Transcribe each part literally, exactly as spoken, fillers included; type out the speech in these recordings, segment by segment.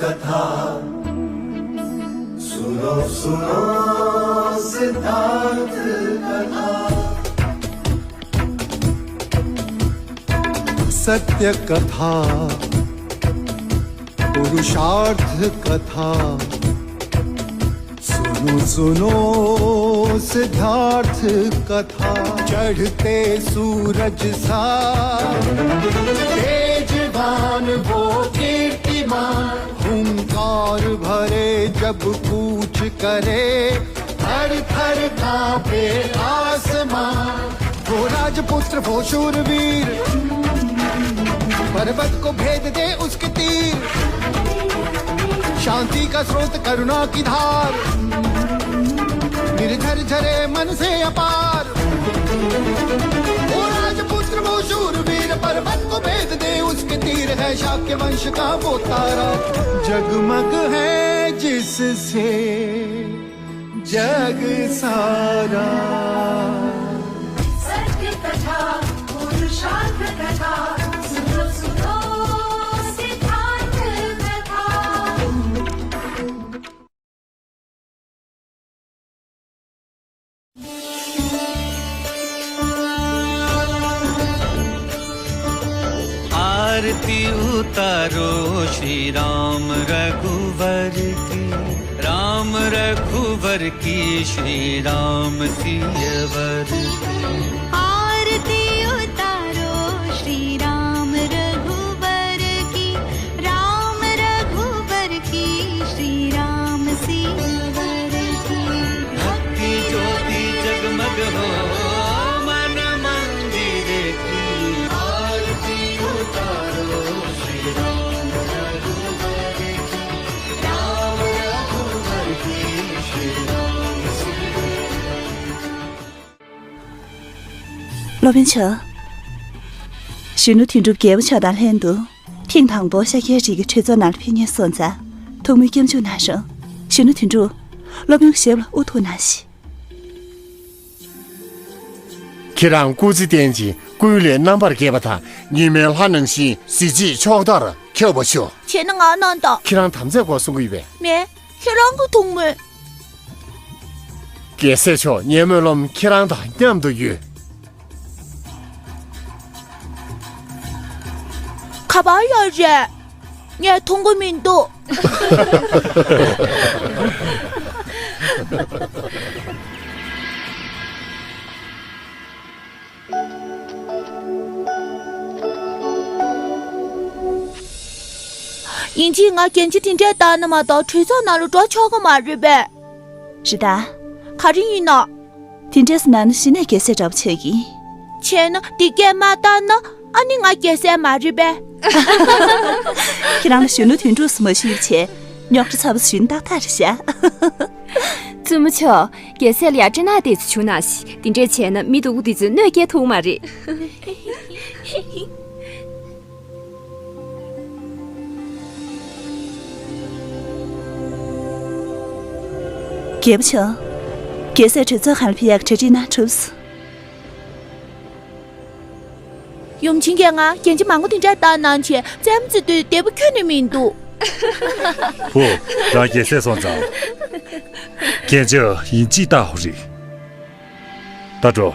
कथा सुनो सुनो सिद्धार्थ कथा। सत्य कथा पुरुषार्थ कथा सुनो सुनो सिद्धार्थ कथा। चढ़ते सूरज सा तेजवान वो कीर्तिमान हुंकार भरे जब कूच करे थर थर कांपे आसमान। वो राजपुत्र वो शूरवीर पर्वत को भेद दे उसके तीर। शांति का स्रोत करुणा की धार निर्झर झरे मन से अपार। वो राजपुत्र वो शूरवीर पर्वत को भेद दे उसके तीर है शाक्य वंश का वो तारा। जगमग है जिससे जग सारा। सत्य कथा पुरुषार्थ कथा सुनो सुनो सिद्धार्थ कथा। आरती उतारो श्री राम रघुवर की, राम रघुवर की, श्री राम सियवर की। आरती उतारो श्री राम रघुवर की, राम रघुवर की, श्री राम सियवर की। भक्ति ज्योति जगमग हो मन मंदिर की। आरती उतारो श्री राम रघुवर की, राम रघुवर की, श्री राम सियवर की। སློབ་དཔོན་མཆོག་གཞོན་ནུ་དོན་གྲུབ་རྒྱལ་པོ་མཆོག་དང་ལྷན་དུ་ཐེངས་དང་པོ་ཤཱཀྱའི་རིགས་ཀྱི་གྲོས་ཚོགས་ནང་ལ་ཕེབས་མཁན་སོང་ཙང་ཐུགས་སྨོན་སྐྱབས་འཇུག་གནང་རོགས། གཞོན་ནུ་དོན་གྲུབ། སློབ་དཔོན་གྱི་ཞབས་ལ་དབུ་ཐུག་གནང་ཞིག་ཁྱེད་རང་སྐུ་ཚེ་བརྟན་ཅིང་ཀུན་ལས་རྣམ་པར་རྒྱལ་བ་དང་ཉི་མའི་ལྷ་ནང་བཞིན་གཟི་བརྗིད་མཆོག་ལྟར་ཁྱབ་པ་ཤོག་བྱས་ན་ང་གནང་དང་། ཁྱེད་རང་དམ་བཅའ་དགོས་གསུང་གི་ཡོད་པས། མེད། ཁྱེད་རང་གི་ཐུགས་སྨོན། རྒྱལ་སྲས་མཆོག་ངའི་སྨོན་ལམ་ཁྱེད་རང་དང་མཉམ་དུ་ཡོད། ག་པར་ཡོད་རེད། ངས་མཐོང་གི་མི་འདུག་ཡིན་གཅིག་ང་རྒྱན་ཆ་དེ་འདྲས་བཏགས་ན་མ་གཏོགས་གྲོས་ཚོགས་ནང་ལ་འགྲོ་ཆོག་གི་མ་རེད་པས། རེད་ད། ག་རེ་ཡིན་ན། དེ་འདྲས་སུ་ན་ན་གཞི་ནས་རྒྱལ་སྲས་འདྲ་པོ་ཆགས་ཀྱི། བྱས་ན་འདི་སྐད་མ་བཏགས་ན་ཨ་ནི་ང་རྒྱལ་སྲས་མ་རེད་པས། ཁྱེད་རང་ལ་གཞོན་ནུ་དོན་གྲུབ་སུ་མ་ཞུས་བྱས་རྙོག་དྲ་ཚ་པོ་ཞིག་ཏག་ཏག་རེད་ཤག་བཙུན་མོ་མཆོག་རྒྱལ་སྲས་ལ་ཡ་སྤྲིན་ནག་དེ་ཚོ་བྱུང་ན་ཞིག་དེ་འདྲས་བྱས་ན་མི་སྡུག་པོ་དེ་ཚོས་གནོད་སྐྱེལ་ཐུབ་མ་རེད། རྒྱལ་པོ་མཆོག་རྒྱལ་སྲས་གྲོས་ཚོགས་ཁང་ལ་ཕེབས་ཡག་གྲ་སྒྲིག་གནང་གྲུབ་སོང་། ཡུམ་ཆེན་གྱིས་ང་རྒྱན་ཆ་མང་པོ་དེ་འདྲ་བཏགས་གནང་བྱས་རྩེད་མོ་རྩེ་དུས་བདེ་པོ་ཁྱོན་ནས་མི་འདུག་བུ། རང་རྒྱལ་སྲས་སོང་ཙང་། རྒྱན་ཆ་ཡིན་གཅིག་བཏགས་ཧོ་རེད། ད་འགྲོ།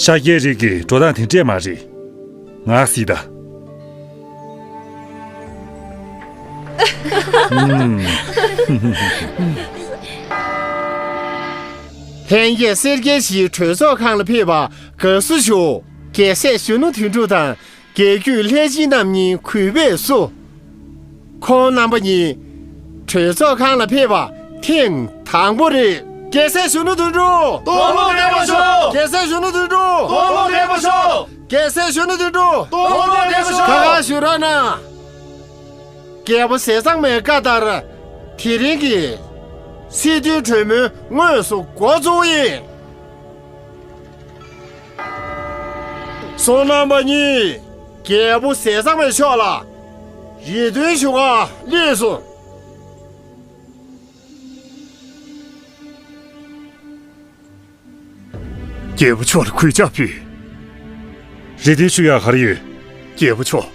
ཤཱཀྱའི་རིགས་ཀྱི་འགྲོ་སྟངས་དེ་འདྲས་མ་རེད། ང་སྲིད་ད། ལྷན་རྒྱས་སེར་སྐྱའི་གཞིས་གྲོས་ཚོགས་ཁང་ལ་ཕེབས་པར་དགའ་བསུ་ཞུ། རྒྱལ་སྲས་གཞོན་ནུ་དོན་གྲུབ་དང་རྒྱལ་བརྒྱུད་ལྷས་སྦྱིན་རྣམ་གཉིས་གུས་པས་བསུ། ཁོང་རྣམ་པ་གཉིས་གྲོས་ཚོགས་ཁང་ལ་ཕེབས་པ་ཐེངས་དང་པོ་རེད། རྒྱལ་སྲས་གཞོན་ནུ་དོན་གྲུབ། སྟོན་མོ་ལེགས་པར་ཤོག་རྒྱལ་སྲས་གཞོན་ནུ་དོན་གྲུབ། སྟོན་མོ་ལེགས་པར་ཤོག་རྒྱལ་སྲས་གཞོན་ནུ་དོན་གྲུབ། སྟོན་མོ་ལེགས་པར་ཤོག་ཁ་ཁ་བཞུགས་རོགས་གནང་། རྒྱལ་པོ་ཟས་གཙང་མའི་བཀའ་ལྟར། དེ་རིང་གི་སྲིད་དོན་གྲོས་མོལ་དངོས་སུ་འགོ་བཙུགས་ཡིན། བསོད་ནམས་པ་གཉིས། རྒྱལ་པོ་ཟས་གཙང་མའི་ཕྱོགས་ལ་རེ་འདུན་ཞུ་གར་སླེབས་སོང་། རྒྱལ་པོ་མཆོག་ལ་གུས་ཕྱག་ཕུལ། རེ་འདུན་ཞུ་ཡག་ག་རེ་ཡོད། རྒྱལ་པོ་མཆོག་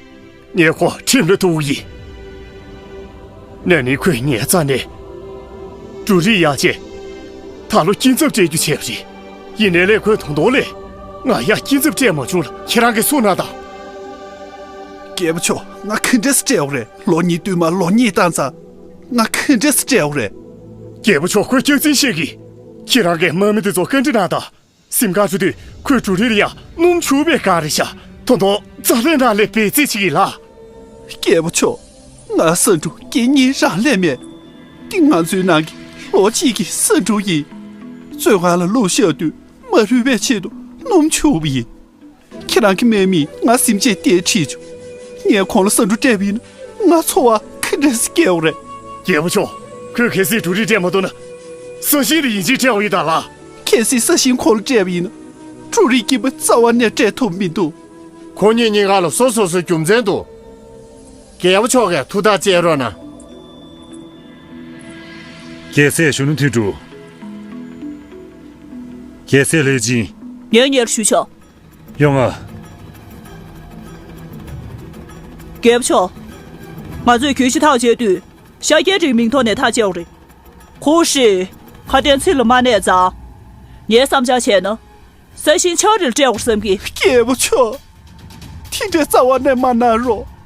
ངས་ཁོ་ཁྲིམས་ལ་གཏུགས་ཡིན། ན་ནིང་ཁོས་ངའི་རྩ་ནས་འབྲུ་རིགས་གཡར་རྗེས་ད་ལོ་སྐྱིན་ཚབ་སྤྲད་རྒྱུ་བྱས་པ་རེད། ཡིན་ནའི་ལས་ཁོས་ད་དུང་ལས་ང་ཡར་སྐྱིན་ཚབ་སྤྲད་མ་བྱུང་ལ། ཁྱེད་རང་གིས་གསུངས་གནང་དང་། རྒྱལ་པོ་མཆོག་ང་ག་འདྲས་སེ་སྤྲད་དགོས་རེད། ལོ་གཉིས་བསྟུད་མར་ལོ་གཉིས་བཏང་ཙང་། ང་ག་འདྲས་སེ་སྤྲད་དགོས་རེད། རྒྱལ་པོ་མཆོག་ཁོའི་སྐྱག་རྫུན་བཤད་ཀྱི། ཁྱེད་རང་གིས་དམག་མི་དེ་ཚོར་བཀའ་འདྲི་གནང་དང་། གཟིམ་ཁང་འགྲོ་དུས་ཁོས་འབྲུ་རིགས་ལ་ཡང་སྣུམ་བྱུགས་པའི་སྒང་རེད་ཤག་ད་དུང་རྩ་ལྷན་དང་ལས་འབད་རྩིས་བྱེད་ཀྱི་ལགས། རྒྱལ་པོ་མཆོག་ང་ས་འབྲུ་སྐྱེ་གཉིས་རང་ལས་མེད། འདི་ང་ཚོའི་ནང་གི་ལོ་གཅིག་གི་ས་འབྲུ་ཡིན། བཙོན་ཁང་ལ་བླུགས་བཞག་དུས་མ་རུལ་བའི་ཆེད་དུ་སྣུམ་བྱུགས་པ་ཡིན། ཁྱེད་རང་གི་དམག་མིས་ང་གཟིམ་ཆས་སྟེར་ཁྲིད་བྱུང་། ངས་ཁོང་ལ་ས་འབྲུ་སྤྲད་པ་ཡིན་ན་ང་འཚོ་བ་ག་འདྲས་སེ་སྐྱེལ་དགོས་རེད། རྒྱལ་པོ་མཆོག་ཁོས་གལ་སྲིད་འབྲུ་རིགས་སྤྲད་མ་ཐུབ་ན། ས་ཞིང་ལ་ཡིན་གཅིག་སྤྲད་དགོས་ཡོད་ད་ལགས། གལ་སྲིད་ས་ཞིང་ཁོང་ལ་སྤྲད་པ་ཡིན་ན། འབྲུ་རིགས་སྐྱིན་པ་རྩ་བ་ནས་སྤྲད་ཐུབ་མི་འདུག་ཁོ་གཉིས་གཉིས་ཀ་ལ་སོ་སོ་སོའི་རྒྱུ་མཚན་འདུག་རྒྱལ་པོ་མཆོག་གིས་ཐུགས་ཐག་བཅད་རོགས་གནང་། རྒྱལ་སྲས་གཞོན་ནུ་དོན་གྲུབ། རྒྱལ་སྲས་ལྷས་སྦྱིན། ངས་སྙན་ཞུ་བྱ། ཡོང་ང་། རྒྱལ་པོ་མཆོག་ང་ཚོས་གྱོད་གཞི་ཐག་བཅད་དུས། ཤཱཀྱའི་སྤྲེའུའི་མིང་ཐོག་ནས་ཐག་བཅད་པ་རེད། ཁོ་ཧྲི། ཁ་དན་ཚིག་ལ་མ་གནས་ཙང་། ངའི་བསམ་འཆར་བྱས་ན། ས་ཞིང་ཆག་རིལ་སྤྲད་དགོས་བསམ་གི། རྒྱལ་པོ་མཆོག་དེ་འདྲ་རྩ་བ་ནས་མ་གནང་རོགས།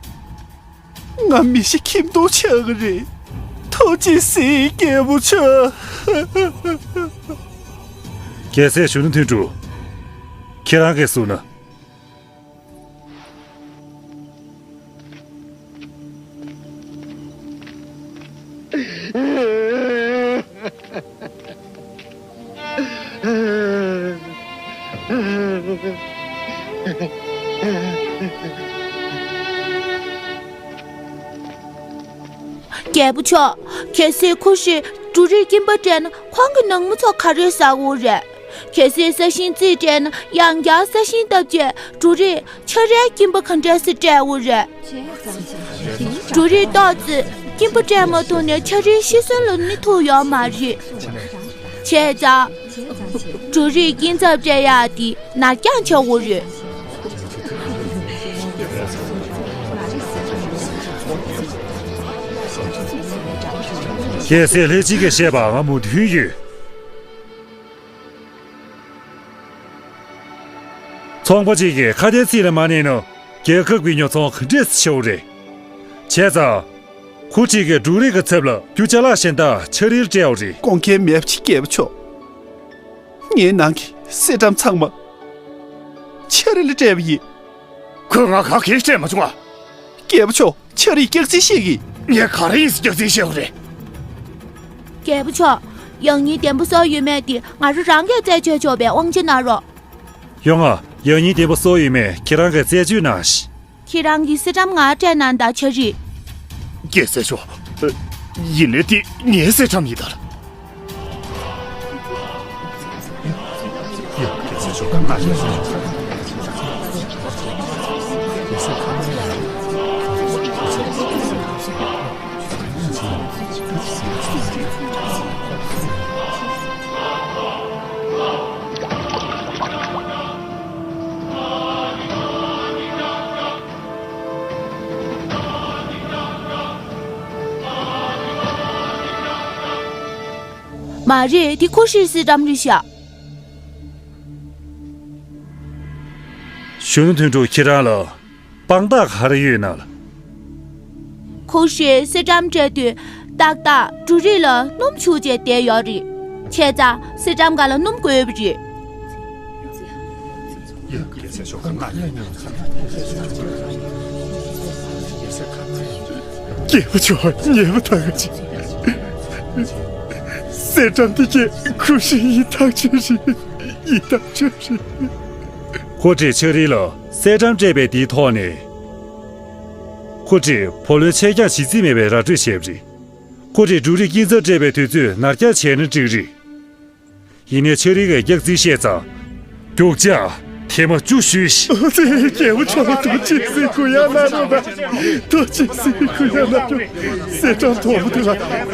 ང་མི་ཤི་ཁྱིམ་སྡུག་ཆགས་ཀྱི་རེད། ཐུགས་རྗེ་གཟིགས་རྒྱལ་པོ་མཆོག་རྒྱལ་སྲས་གཞོན་ནུ་དོན་གྲུབ། ཁྱེད་རང་གིས་གསུངས་ན། རྒྱལ་པོ་མཆོག་གལ་སྲིད་ཁོ་ཧྲིས་འབྲུ་རིགས་སྐྱིན་པ་སྤྲད་ན་ཁོང་གི་ནང་མི་ཚོ་ག་རེ་ཟ་དགོས་རེད། གལ་སྲིད་ས་ཞིང་རྩིས་སྤྲད་ན་ཡང་བསྐྱར་ས་ཞིང་བཏབ་རྗེས་འབྲུ་རིགས་ཆ་རའི་སྐྱིན་པ་ག་འདྲས་སེ་སྤྲད་དགོས་རེད། འབྲུ་རིགས་ཏོག་ཙམ་སྐྱིན་པ་སྤྲད་མ་ཐུབ་ནས་ཆ་རིལ་ཤི་གསོན་ལ་གནས་ཐུབ་ཡོད་མ་རེད། བྱས་ཙང་། འབྲུ་རིགས་སྐྱིན་ཚབ་སྤྲད་ཡག་དེ་ནར་འགྱངས་བྱ་དགོས་རེད། རྒྱལ་སྲས་ལྷས་སྦྱིན་གྱིས་བཤད་པ་ང་མུ་མཐུད་ཡོད། ཚོང་པ་གཅིག་གིས་ཁ་དན་ཚིག་ལ་མ་གནས་ན་རྒྱལ་ཁབ་ཀྱི་ཉོ་ཚོང་ག་འདྲས་ཆེ་བ་རེད། བྱས་ཙང་། ཁོ་ཧྲིས་ཀྱིས་འབྲུ་རིགས་ཀྱི་ཚབ་ལ་རྒྱུ་ཅ་ལག་གཞན་དག་ཆ་རིལ་སྤྲད་པ་རེད། དགོངས་འགལ་མེད་པ་ཅིག་རྒྱལ་པོ་མཆོག་ངའི་ནང་གི་སེ་ཌམ་ཚང་མ་ཆ་རིལ་སྤྲད་པ་ཡིན། ཁོས་ང་ག་གེ་སྤྲད་མ་བྱུང་ང་། རྒྱལ་པོ་མཆོག་ཆ་རིལ་སྐྱག་རྫུན་བཤད་ཀྱི། ངས་ག་རེ་ཡིན་ཟེར་སྐྱག་རྫུན་བཤད་པ་རེད། རྒྱལ་པོ་མཆོག་ཡང་སྙིང་ལྡན་པ་བཟོ་ཡོད་མེད་དེ་ང་རང་རང་གིས་རྩད་གཅོད་ཆོག་པའི་དབང་ཆ་གནང་རོགས། ཡོང་ང་། ཡང་སྙིང་ལྡན་པ་བཟོ་ཡོད་མེད་ཁྱེད་རང་གིས་རྩད་གཅོད་གནང་ཞིག་ཁྱེད་རང་གི་སེ་ཌམ་ང་སྤྲད་གནང་དང་ཆ་རིལ། རྒྱལ་སྲས་མཆོག་ཡིན་ནའི་དེ་ངའི་སེ་ཌམ་ཡིན་ད། མ་རེད། དེ་ཁོ་ཧྲིའི་སེ་ཌམ་རེད་ཤག་གཞོན་ནུ་དོན་གྲུབ་ཁྱེད་རང་ལ་དཔང་རྟགས་ག་རེ་ཡོད་ན་ལ། ཁོ་ཧྲིས་སེ་ཌམ་སྤྲད་དུས་ཏག་ཏག་འབྲུ་རིགས་ལ་སྣུམ་བྱུགས་བྱས་བསྡད་ཡོད་རེད། བྱས་ཙང་སེ་ཌམ་སྒང་ལ་སྣུམ་དགོས་པ་རེད། རྒྱལ་པོ་མཆོག་ཉེས་པ་དག་ཅིག་སེ་ཌམ་འདི་གས་ཁོ་ཧྲིའི་ཡིན་ཐག་ཆོད་རེད། ཡིན་ཐག་ཆོད་རེད། ཁོ་ཧྲིས་ཆ་རིལ་ལ་སེ་ཌམ་སྤྲད་པའི་དེའི་ཐོག་ནས། ཁོ་ཧྲིས་བུ་ལོན་ཆད་འགྱངས་བྱེད་རྩིས་མེད་པའི་ར་སྤྲོད་བྱས་པ་རེད། ཁོ་ཧྲིས་འབྲུ་རིགས་སྐྱིན་ཚབ་སྤྲད་པའི་དུས་ཚོད་ནར་འགྱངས་བྱས་ན་འགྲིག་རེད། ཡིན་ནའི་ཆ་རིལ་གྱིས་སྐྱག་རྫུན་བཤད་ཙང་། རྒྱུག་ཆ་ཐེངས་མ་བཅུ་གཞུས་ཤིག་རྒྱལ་པོ་མཆོག་ཐུགས་རྗེ་གཟིགས། གུ་ཡངས་གནང་རོགས་གནང་། ཐུགས་རྗེ་གཟིགས། གུ་ཡངས་གནང་རོགས། སེ་ཌམ་དོག་པོ་དེ་ལ་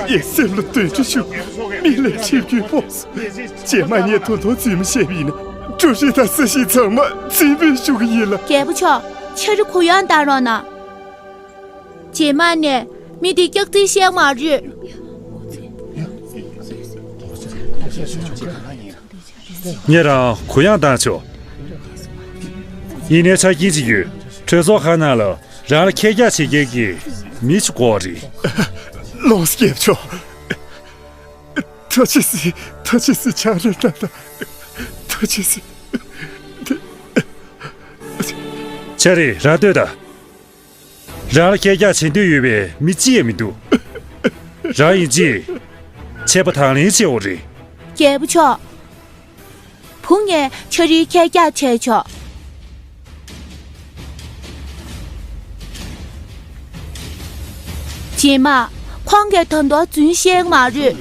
ངས་སེམས་ལ་གདོན་འདྲེ་ཞུགས། མིག་ལས་མཆིལ་སྐྱོད་ཕོག་སོང་། རྗེས་མ་ངས་ད་དུང་རྫུན་མ་བཤད་པ་ཡིན་ན་འབྲུ་རིགས་དང་ས་ཞིང་ཚང་མ་རྫུན་སྤུངས་ཞུ་གི་ཡིན་ལགས། རྒྱལ་པོ་མཆོག་ཆ་རི་གུ་ཡངས་བཏང་རོགས་གནང་། རྗེས་མ་ནས་མི་དེ་སྐྱག་རྫུན་བཤད་མ་རེད། ངས་རང་གུ་ཡངས་བཏང་ཆོག་ཡིན་ནའི་ཆ་རྐྱེན་ཅིག་ཡོད། གྲོས་ཚོགས་ཁང་ནང་ལ་རང་ལ་ཁྱེད་རྒྱག་བྱེད་མཁན་གྱི་མི་ཞིག་དགོས་རེད། ལོངས་སྐྱེས་ཆོག་ཐུགས་རྗེ་ཆེ། ཐུགས་རྗེ་ཆེ། ཆ་རེ་ད་ད། ཐུགས་རྗེ་ཆེ། ཆ་རེ་རང་ལྟོས་དང་། རང་ལ་ཁྱེད་རྒྱག་བྱེད་འདོད་ཡོད་པའི་མི་གཅིག་ཡང་མི་འདུག་རང་ཡིན་གཅིག་ཆད་པ་དང་ལེན་བྱེད་འོ་རེད། རྒྱལ་པོ་མཆོག་བུ་ངས་ཆ་རེ་ཁྱེད་རྒྱག་བྱས་ཆོག་རྗེས་མ། ཁོང་གིས་ད་དུང་རྫུན་བཤད་མ་རེད།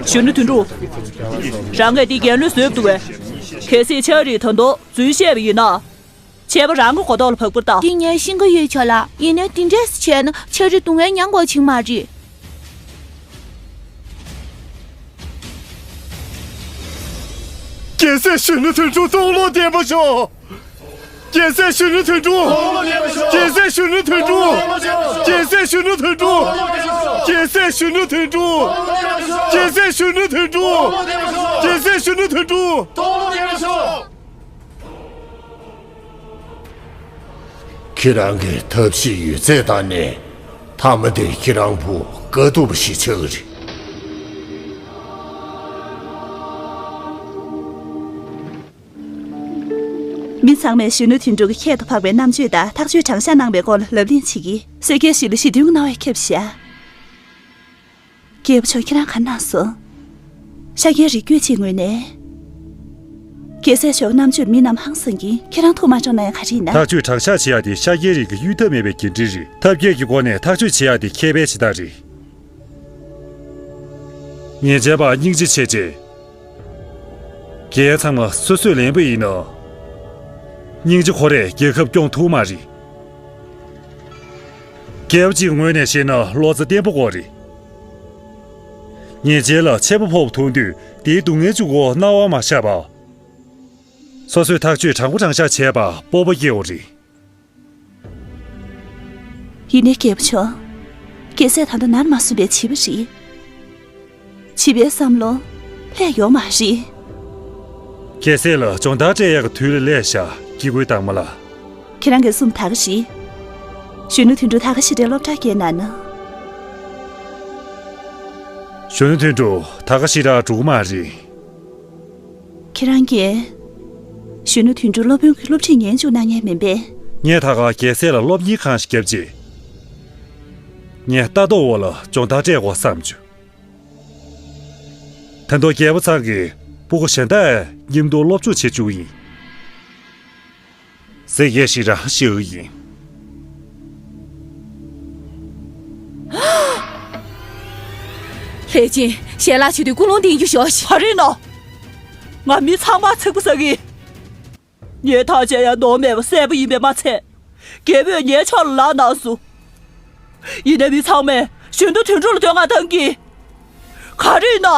གཞོན་ནུ་དོན་གྲུབ། རང་གིས་འདི་རྒྱལ་བློན་བཟོས་འདུག་བས། གལ་སྲིད་ཆ་རེ་ད་དུང་རྫུན་བཤད་པ་ཡིན་ན། ཆད་པ་རང་གི་མགོ་ཐོག་ལ་བབས་པར་གདའ། འདི་ངས་ཤེས་ཀྱི་ཡོད་ཆོག་ལ། ཡིན་ནའི་འདི་འདྲས་བྱས་ན་ཆ་རེ་སྡུག་བསྔལ་མྱང་དགོས་བྱུང་མ་རེད། རྒྱལ་སྲས་གཞོན་ནུ་དོན་གྲུབ་སྟོང་ལོག་བདེན་པ་ཤོག་རྒྱལ་སྲས་གཞོན་ནུ་དོན་གྲུབ། རྒྱལ་སྲས་གཞོན་ནུ་དོན་གྲུབ། རྒྱལ་སྲས་གཞོན་ནུ་དོན་གྲུབ། རྒྱལ་སྲས་གཞོན་ནུ་དོན་གྲུབ། རྒྱལ་སྲས་གཞོན་ནུ་དོན་གྲུབ། རྒྱལ་སྲས་གཞོན་ནུ་དོན་གྲུབ། ཁྱེད་རང་གི་ཐབས་ཤེས་ཡོད་ཚད་བཏང་ནས་མཐའ་མ་དེ་ཁྱེད་རང་བུ་དཀའ་སྡུག་པ་ཞིག་ཆགས་ཀྱི་རེད། མི་ཚང་མས་གཞོན་ནུ་དོན་གྲུབ་ཀྱི་ཁྱད་དུ་འཕགས་པའི་རྣམ་དཔྱོད་དང་ཐག་གཅོད་དྲང་གཞག་གནང་བའི་སྐོར་ལ་ལབ་གླེང་བྱེད་ཀྱིས་སེར་སྐྱའི་གཞི་ལ་ཞི་དུལ་གནང་བས་ཁྱབ་བཞག་རྒྱལ་པོ་མཆོག་ཁྱེད་རང་ག་གནང་སོང་། ཤཱཀྱའི་རིགས་རྒྱུད་གཅིག་ངོས་ནས། རྒྱལ་སྲས་མཆོག་རྣམ་དཔྱོད་མི་རྣམས་ཧང་སང་གིན་ཁྱེད་རང་ཐུགས་མ་སྤྲོ་ན་ཡང་ག་རེ་ཡིན་ན། ཐག་གཅོད་དྲང་གཞག་བྱེད་ཡག་དེ་ཤཱཀྱའི་རིགས་ཀྱི་གཡོལ་ཐབས་མེད་པའི་འགན་འཁྲི་རེད། ཐབས་མཁས་ཀྱི་སྒོ་ནས་ཐག་གཅོད་བྱེད་ཡག་དེ་མཁས་པའི་བྱེད་སྟངས་རེད། ཉེས་ཅན་པ་སྙིང་རྗེ་ཆེ་ཆེ། རྒྱལ་ཚང་མ་སོ་སོས་ལེན་པ་ཡིན་ན། སྙིང་རྗེ་ཁོ་རས་རྒྱལ་ཁབ་སྐྱོང་ཐུབ་མ་རེད། རྒྱལ་བ་གཅིག་ངོས་ནས་བཤད་ན་བློ་རྩ་བརྟན་པོ་དགོས་རེད། ཉེས་ཅན་ལ་ཆད་པ་ཕོག་ཐུབ་དུས་དེའི་སྡུག་བསྔལ་གཅིག་པོ་རྣ་བར་མ་བཞག་པ། སོ་སོའི་ཐག་གཅོད་དྲང་པོ་དྲང་གཞག་བྱས་པ་སྤོབས་པ་སྐྱེའོ་རེད། ཡིན་ནའི་རྒྱལ་པོ་མཆོག་རྒྱལ་སྲས་ད་ལྟ་ནར་མ་སོན་པའི་བྱིས་པ་རེད། བྱིས་པའི་བསམ་བློ་ལྷད་ཡོད་མ་རེད། རྒྱལ་སྲས་ལ་སྦྱོང་བརྡར་སྤྲད་ཡག་གི་དུས་ལ་སླེབས་ཤག་སྐྱེ་དགུའི་དྭངས་མ་ལགས། ཁྱེད་རང་གིས་གསུངས་ད་ག་རེད། གཞོན་ནུ་དོན་གྲུབ་ད་ག་ཞིག་རེད་སློབ་གྲྭར་བསྐྱལ་གནང་ན། གཞོན་ནུ་དོན་གྲུབ་ད་ག་ཞིག་རང་འགྲོ་གི་མ་རེད། ཁྱེད་རང་གིས་གཞོན་ནུ་དོན་གྲུབ་སློབ་དཔོན་གྱི་སློབ་ཁྲིད་ཉན་བཅུག་གནང་མཁན་མིན་པས། ངས་ད་ག་རྒྱལ་སྲས་ལ་སློབ་གཉེར་ཁང་ཞིག་བརྒྱབ་རྗེས། ངས་ལྟ་རྟོག་འོག་ལ་སྦྱོང་བརྡར་སྤྲད་དགོས་བསམ་བྱུང་། ད་དུང་རྒྱལ་པོ་ཚང་གི་སྤུ་གུ་གཞན་དག་མཉམ་དུ་སློབ་སྦྱོང་བྱེད་བཅུག་ཡིན། ཟེར་ཡས་ཤིག་རང་ཤི་ཡིན། ལྷས་སྦྱིན། ཞལ་ལག་མཆོད་དུས་ཀུན་སློང་ལྡན་རྒྱུ་ཞོག་ཤིག་ག་རེ་ཡིན་ནོ། ང་མི་ཚང་མ་ཚིག་པ་ཟ་གི། ངས་ཐག་བཅད་ཡ་ནོར་མེད་པ་གསལ་པོ་ཡིན་པས་མ་ཚད། རྒྱལ་པོས་ངའི་ཕྱོགས་ལ་ལག་གནང་སོང་། ཡིན་ནའི་མི་ཚང་མས་གཞོན་ནུ་དོན་གྲུབ་ལ་བསྟོད་བསྔགས་གཏང་གི། ག་རེ་ཡིན་ན།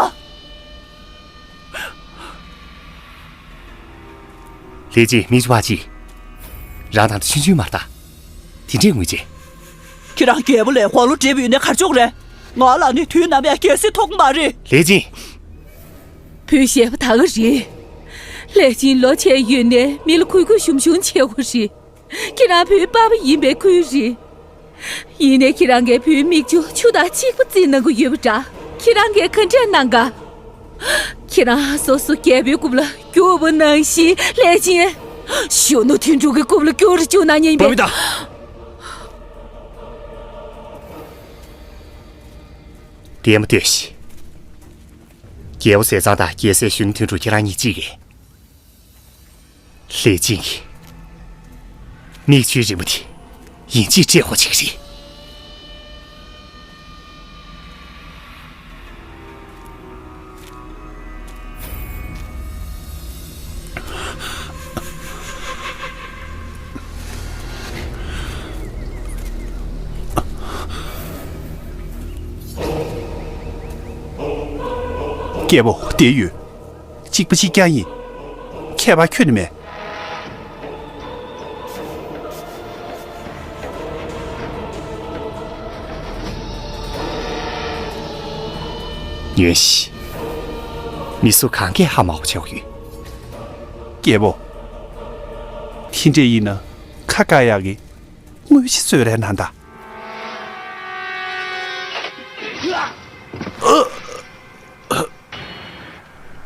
ལྷས་སྦྱིན་མི་ཅུ་བ་ཅི། རང་དང་ཆུང་ཆུང་མ་ལྟ། དེ་འདྲས་ངུས་རྗེས། ཁྱེད་རང་རྒྱལ་པོ་ལས་དགུང་ལོ་བགྲེས་པོ་ཡིན་ནའི་ག་རེ་ཆོག་རེད། ང་ལ་ནི་དུས་ནམ་ཡང་རྒྱལ་སྲིད་ཐོབ་ཀྱི་མ་རེད། ལྷས་སྦྱིན། བུ་ཞེ་པོ་ད་ག་རེད། ལྷས་སྦྱིན་ལོ་ཆེ་ཡོད་ནའི་མི་ལ་གུས་གུས་ཞུམ་ཞུམ་བྱེད་དགོས་རེད། ཁྱེད་རང་བུའི་པ་ཕ་ཡིན་པའི་ཁུལ་རེད། ཡིན་ནའི་ཁྱེད་རང་གིས་བུའི་མིག་ཆུ་ཆུ་དང་གཅིག་པ་བརྩིས་གནང་གི་ཡོད་པ་འདྲ། ཁྱེད་རང་གིས་ག་འདྲས་གནང་ག་ཁྱེད་རང་སོ་སོ་རྒྱལ་པོའི་རྐུབ་ལ་རྒྱུག་པ་ནང་བཞིན་ལྷས་སྦྱིན། གཞོན་ནུ་དོན་གྲུབ་ཀྱི་རྐུབ་ལ་རྒྱུག་རུ་བཅུག་གནང་ཉན་པས། བ་མི་དང་། བདེ་མོ་ལྟོས་ཤིག་རྒྱལ་པོ་ཟས་གཙང་དང་རྒྱལ་སྲས་གཞོན་ནུ་དོན་གྲུབ་ཁྱེད་རང་གཉིས་གཅིག་རེད། ལྷས་སྦྱིན་གྱིས་མིག་ཆུའི་རི་མོ་དེ་ཡིན་གཅིག་སྤྲད་དགོས་བྱེད་ཀྱི་རེད། རྒྱལ་པོ་བསྡད་ཡོད། གཅིག་པ་གཅིག་རྐྱང་ཡིན། ཁྱད་པར་ཁྱོན་ནས་མེད། ཉོན་ཞིག་མི་སུ་གང་གིས་ཧ་མ་གོ་བྱ་བ་ཡོད། རྒྱལ་པོ། དེ་འདྲ་ཡིན་ན་ཁ་བཀག་ཡག་གི་དངོས་གཞི་བཟོས་རན་ན་ད།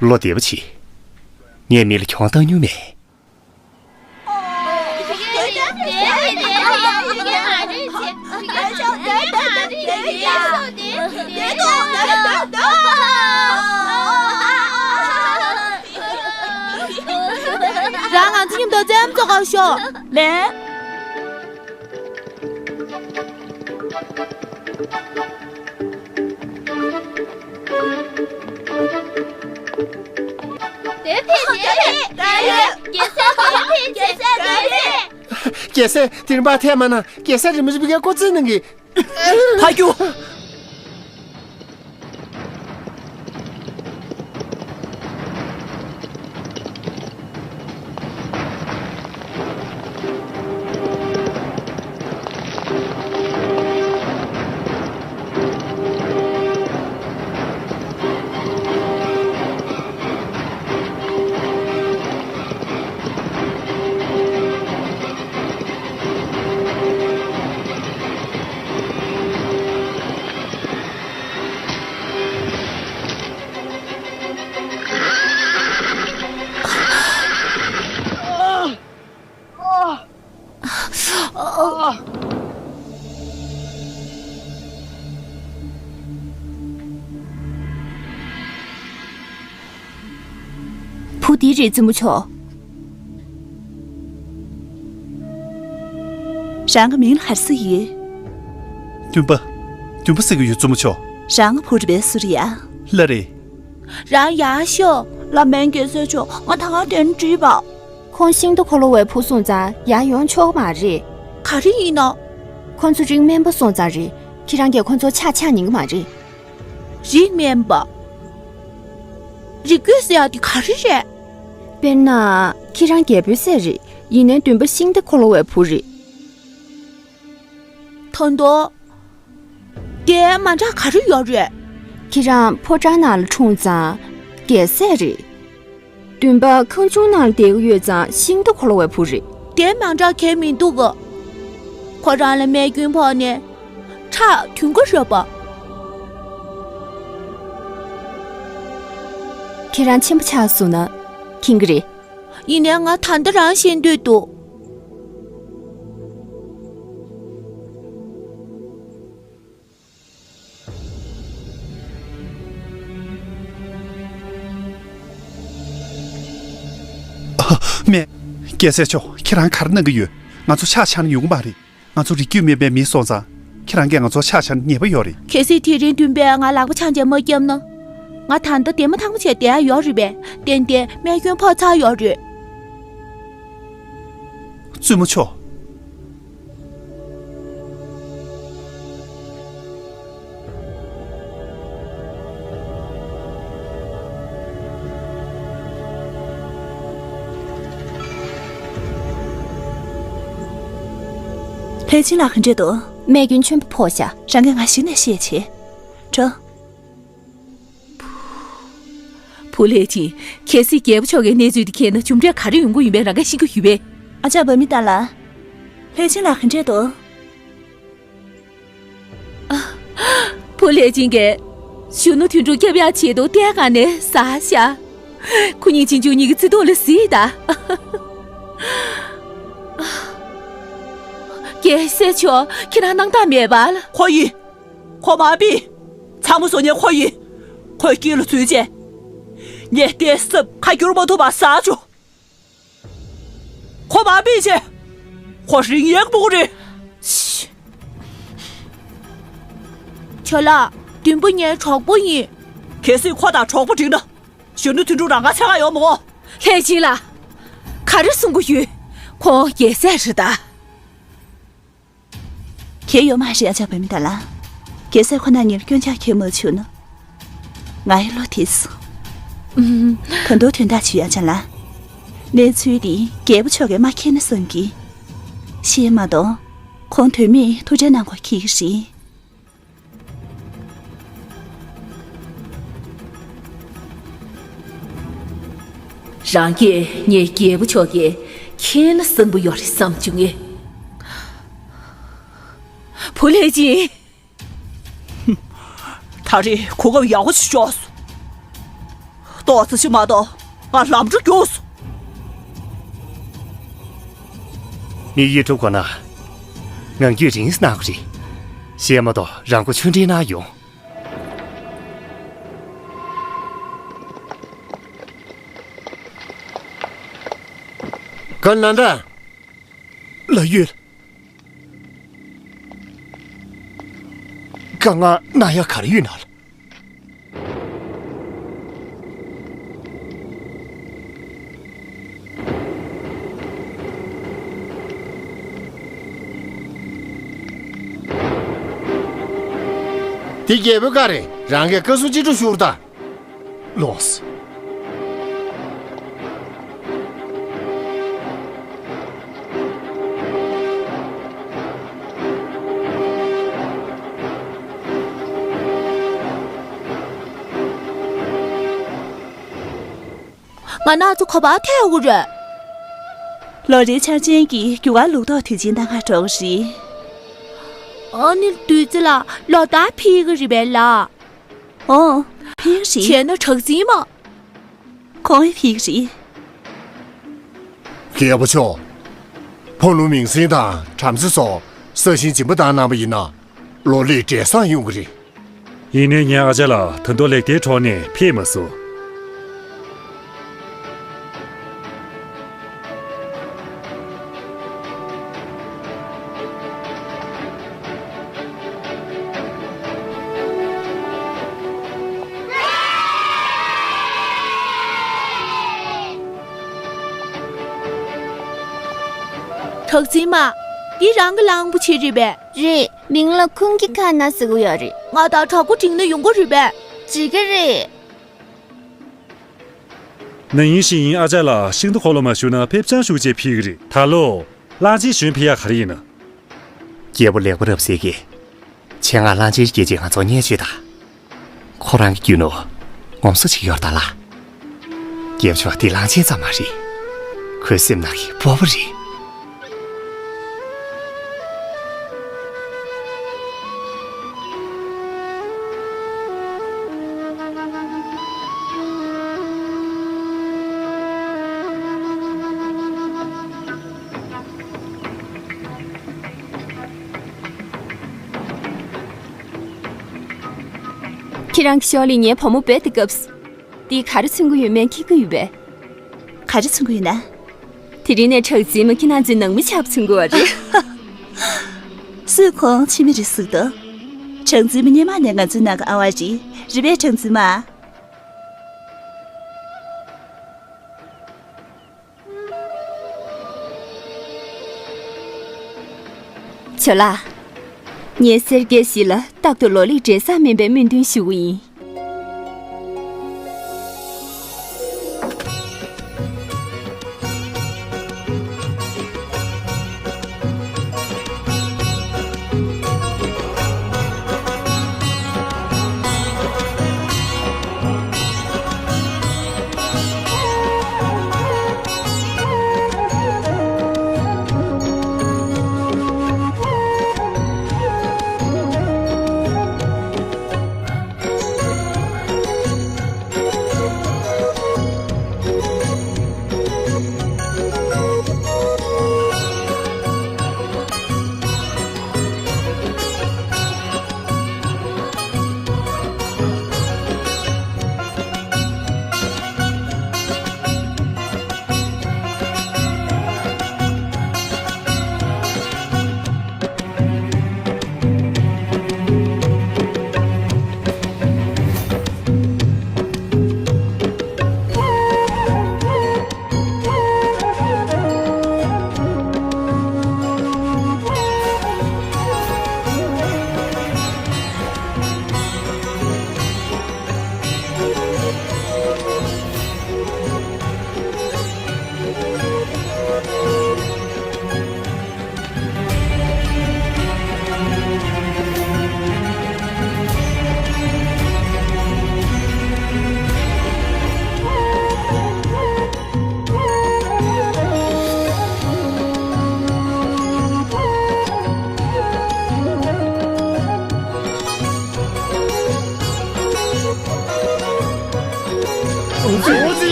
བློ་བདེ་པོ་བྱེད། ངས་མི་ལ་གྱོང་བཏང་མྱོང་མེད། རང་ང་ཚོ་མཉམ་དུ་རྩེད་མོ་རྩེ་གོ་ཤོག་ལན། རྒྱལ་སྲས་དེ་རིམ་པ་ཐལ་མ་ན་རྒྱལ་སྲས་རིན་པོ་ཆེ་ཕ་གིར་བཀོད་རྩིས་གནང་གི། ཕ་རྒྱུ། བུ་འདི་རེད་བཙུན་མོ་མཆོག་རང་གི་མིང་ལ་ག་རེ་ཟེར་གྱི་ཡོད། འདུན་པ། འདུན་པ་ཟེར་གྱི་ཡོད་བཙུན་མོ་མཆོག་རང་གི་བུ་རེད་པས་སུ་རེད་ཡ། ལགས་རེད། རང་ཡར་ཤོག་ལགས་མེན་རྒྱལ་སྲས་མཆོག་ང་ད་ག་དེ་ནས་འགྲིག་པ། ཁོང་ཤིང་རྟ་འཁོར་ལོ་བའི་བུ་སོང་ཙང་ཡར་ཡོང་ཆོག་གི་མ་རེད། ག་རེ་ཡིན་ནམ། ཁོང་ཚོ་རིགས་དམན་པ་སོང་ཙང་རེད། ཁྱེད་རང་གིས་ཁོང་ཚོ་ཆག་ཆག་ཉན་གྱི་མ་རེད། རིགས་དམན་པ། རིགས་རྒྱུད་ཟེར་ཡག་དེ་ག་རེ་རེད། དཔེར་ན། ཁྱེད་རང་རྒྱལ་པོའི་སྲས་རེད། ཡིན་ནའི་འདུན་པ་ཤིང་རྟ་འཁོར་ལོ་བའི་བུ་རེད། ད་དུང་། དེ་མ་འདྲ་ག་རེ་ཡོད་རེད། ཁྱེད་རང་ཕོ་བྲང་ནང་ལ་འཁྲུངས་ཙང་རྒྱལ་སྲས་རེད། འདུན་པ་ཁང་ཆུང་ནང་ལ་བསྡད་ཀྱི་ཡོད་ཙང་ཤིང་རྟ་འཁོར་ལོ་བའི་བུ་རེད། དེ་མ་འདྲ་གང་ཡང་མི་འདུག་ག་ཁོ་རང་ལ་རྨས་སྐྱོན་ཕོག་ནས་ཁྲག་ཐོན་གྱི་རེད་པ། ཁྱེད་རང་ཆེན་པོ་ཆགས་སོང་ན་མཁྱེན་གྱི་རེད། ཡིན་ནའི་ང་ད་ལྟ་རང་ཤེས་འདོད་འདུག་ཨ། མེད། རྒྱལ་སྲས་མཆོག་ཁྱེད་རང་ག་རེ་གནང་གི་ཡོད། ང་ཚོ་ཆག་ཆག་ན་ཡོང་གི་མ་རེད། ང་ཚོ་རིགས་རྒྱུད་དམན་པའི་མི་སོང་ཙང་། ཁྱེད་རང་གིས་ང་ཚོ་ཆག་ཆག་ན་ཉེས་པ་ཡོད་རེད། གལ་སྲིད་དེ་རིང་འདུན་པས་ང་ལག་པ་འཆང་བྱས་མ་བརྒྱབ་ན། ང་ད་ལྟ་ལྡན་མ་ཐང་མ་བྱས་བསྡད་ཡ་ཡོད་རེད་པས། ཏན་ཏན་རྨས་སྐྱོན་ཕོག་ཚར་ཡོད་རེད། བཙུན་མོ་མཆོག་ལྷས་བྱིན་ལགས་ག་འདྲས་འདུག་རྨས་སྐྱོན་ཆེན་པོ་ཕོག་ཤག་རང་གིས་ང་གཞི་ནས་བཤད་བྱེད། འགྲོ། བུ་ལྷས་བྱིན། གལ་སྲིད་རྒྱལ་པོ་མཆོག་གིས་གནས་ཚུལ་འདི་མཁྱེན་ན་མཇུག་འབྲས་ག་རེ་ཡོང་གི་ཡིན་པས་རང་གིས་ཤེས་ཀྱི་ཡོད་པས། ཨ་ཅག་བྷ་མི་ཏཱ་ལགས། ལྷས་བྱིན་ལགས་ག་འདྲས་འདུག་བུ་ལྷས་བྱིན་གྱིས་གཞོན་ནུ་དོན་གྲུབ་སྐྱོབ་ཡག་ཆེད་དུ་གཏན་གང་ནས་ཟ་ཤག་ཁོ་གཉིས་གཅེན་གཅུང་གཉིས་ཀྱི་བརྩེ་དུང་ལ་གཟིགས་དང་། རྒྱལ་སྲས་མཆོག་ཁྱེད་རང་སྣང་དག་མེད་པ་ལ། ཁོ་ཡིན། ཁོ་མ་པི། ཚ་མོ་བཟོ་མཁན་ཁོ་ཡིན། ཁོའི་དཀྱིལ་ལ་འཛུལ་རྗེས། ངས་ལྟས་སྲབ་ཁ་བསྒྱུར་མ་ཐུབ་པ་ཟ་བཅུག་ཁོ་མ་པི་བྱས། ཁོ་རིག་ཡག་པོ་རེད། ཤི། ཁྱོད་ལ་མདུན་པོ་ངའི་གྲོགས་པོ་ཡིན། གལ་སྲིད་ཁོ་དང་གྲོགས་པོ་འགྲིག་ན། གཞོན་ནུ་དོན་གྲུབ་རང་དགར་ཆགས་ཀྱི་ཡོད་མོ། ལྷས་བྱིན་ལགས། ག་རེ་གསུང་གི་ཡོད། ཁོང་རྒྱལ་སྲས་རེད་ད། གལ་ཡོད་མ་རེད་ཨ་ཅག་བྷ་མི་ཏཱ་ལགས། རྒྱལ་སྲས་ཁོ་ན་ངེད་ལ་སྐྱོན་ཆ་འཁྱེར་མ་བཅུག་ན། ང་ཡི་བློ་བདེ་སོང་། ཨུམ། ད་དུང་དོན་དག་ཅིག་ཡོད་ཨ་ཅག་ལགས། གནས་ཚུལ་འདི་རྒྱལ་པོ་མཆོག་གིས་མ་མཁྱེན་ན་བསམ་གི། ཤེས་མ་གཏོགས། ཁོང་དོན་མེད་ཐུགས་ཁྲལ་གནང་དགོས་ཀྱི་རེད། རང་གིས་ངའི་རྒྱལ་པོ་མཆོག་གི་ཁྱེད་ན་བསམ་པ་ཡོད་རེད་བསམ་བྱུང་ངས། བུ་ལྷས་ཅི། ད་རེས་གོ་སྐབས་ཡག་པོ་ཞིག་ཤོར་སོང་། ཏོག་ཙམ་ཞིག་མ་གཏོགས་ང་ལམ་འགྲོ་རྒྱུགས་སོང་། མིག་དབྱེ་གྲུབ་དགོས་ན། ངང་རྒྱུད་རིང་ཙམ་གནང་དགོས་རེད། གཞན་མ་གཏོགས་རང་མགོ་ཆུང་འདྲེན་གནང་ཡོང་། ག་ན་འདྲ། ལགས་ཡོད། དཀའ་ངལ་གནང་ཡ་ག་རེ་ཡོད་ན་ལགས། དེ་རྒྱལ་པོའི་བཀའ་རེད། རང་གིས་བཀའ་གསུང་ཅི་སྒྲུབ་ཞུ་རུ་ད། ལོངས། ང་ན་ཚོ་ག་པར་ཐད་དགོས་རེད། ལོ་རེའི་འཆར་ཅན་གྱི་རྒྱུ་སྐར་ལུགས་ཐོག་དུས་ཆེན་གཏན་འཁེལ་འགྲོ་གི་རེད། ཨ་ནི་བདུད་རྩི་ལགས་ལོ་ལྟར་ཕེབས་ཀྱི་རེད་པས་ལགས། ཨོ། ཕེབས་ཀྱི་རེད། བྱས་ན་གྲགས་འཛིན་མ། ཁོང་ཡང་ཕེབས་ཀྱི་རེད། རྒྱལ་པོ་མཆོག་ཕོ་ལུ་མིང་སྲིང་དང་བྲམ་ཟེ་སོགས་ས་ཞིང་སྦྱིན་པ་བཏང་གནང་པ་ཡིན་ན། ལོ་ལེགས་འབྲས་བཟང་ཡོང་གི་རེད། ཡིན་ནའི་ངའི་ཨ་ཅག་ལགས་ད་དུང་ལེགས་ལྡན་གྲོངས་ནས་ཕེབས་མ་སོང་། གྲགས་འཛིན་མ། འདི་རང་གི་གླང་པོ་ཆེ་རེད་པས། རེད། མིང་ལ་ཁུང་གི་ཁ་ན་ཟེར་གྱི་ཡོད་རེད། ང་དང་གྲོགས་པོ་བསྒྲིགས་ན་ཡོང་གི་རེད་པས། འགྲིག་གི་རེད། ན་ཡིན་ཞིག་ཡིན། ཨ་ཅག་ལགས་ཤིང་རྟ་འཁོར་ལོ་མ་ཞུགས་ན་ཕེབས་ཅང་ཞུགས་བྱས་ཕེབས་ཀྱི་རེད། ད་ལོ་གླང་ཆེན་ཞོན་ཕེབས་ཡག་ག་རེ་ཡིན་ན། རྒྱལ་པོ་ལེགས་པ་རབ་གསལ་གྱིས་ཆེད་མངགས་གླང་ཆེན་སྐྱེལ་རྗེས་ང་ཚོ་བརྙས་བཅོས་དང་། ཁོ་རང་གི་རྒྱུ་ནོར་ངོམ་སོ་ཞིག་ཡོད་ད་ལ། རྒྱལ་པོ་མཆོག་འདི་གླང་ཆེན་ཙམ་མ་རེད། ཁོའི་སེམས་ནང་གི་སྤོབས་པ་རེད། ཁྱེད་རང་གི་ཤོག་ལེ་ངའི་བུ་མོ་བེ་དེ་སྐབས། འདི་ག་རེ་མཚོན་གྱི་ཡོད་མེད་མཁྱེན་གྱི་ཡོད་པས། ག་རེ་མཚོན་གྱི་ཡོད་ན། དེ་རིང་ནས་གྲགས་འཛིན་མ་ཁྱེད་རང་ཚོའི་ནང་མི་ཆགས་པ་མཚོན་གྱི་ཡོད་རེད། སུས་ཁོང་ཕྱི་མི་རེད་ཟེར་དོ། གྲགས་འཛིན་མ་སྔོན་མ་ནས་ང་ཚོའི་ནང་གི་ཨ་བ་རེད། རེད་པས་གྲགས་འཛིན་མ། ཇོ་ལགས། ངའི་སེར་སྐྱའི་གཞིས་ལ་རྟག་ཏུ་ལོ་ལེགས་འབྲས་བཟང་སྨིན་པའི་སྨོན་འདུན་ཞུ་གི་ཡིན།